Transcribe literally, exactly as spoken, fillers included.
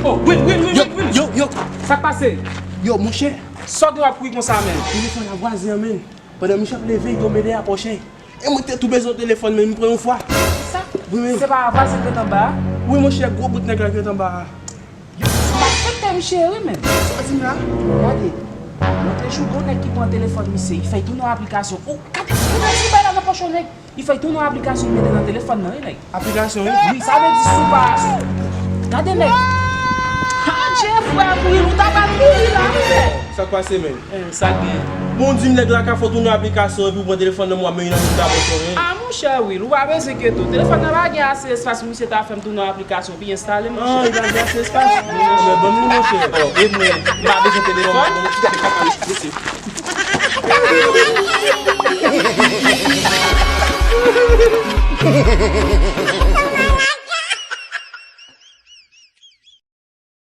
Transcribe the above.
Oh, Will, Will, Will, Yo, Will, Will. yo, yo. Sa k pase? Yo, monchè. Sa w gen w ap kouri konsa, menn? Telefòn a vwazen an, menn. Pandan misye ap leve, yo mete a pòch li. E mwen te tou bezwen yon telefòn, menn, m pran yon fwa. Sa? Wi, menn. Se pa vwazen k ret anba a? Wi, monchè, gwo bout nèg la k ret anba a. Yo, se malfektè misye ye, wi, menn. Sa di m la? Gade. Lòt jou, gon nèg ki pran telefòn misye, li fè l tounen yon aplikasyon. Ou gade, gade ti bagay la nan pòch yon nèg. Li fè l tounen yon aplikasyon, li mete nan telefòn nan, wi, nèg. Aplikasyon, wi. Wi, sa vle di si w pa. Gade nèg. Adje, frè Will, ou ta pral mouri la, wi, frè. Sa k pase, menn? Eh, sa k gen? Bon, di m nèg la ka fè w tounen aplikasyon epi w pran telefòn nan mwen, men nan moun ta pòch ou, men. Ah, monchè Will, ou pa bezwen enkyete w. Telefòn nan pa gen ase espas pou misye ta fè m tounen yon aplikasyon epi enstale, monchè. Ah, li pa gen ase espas? Men ban m li, monchè. Oh, e mwen, m pa bezwen telefòn? Bon, bon, gade kaka, mesye.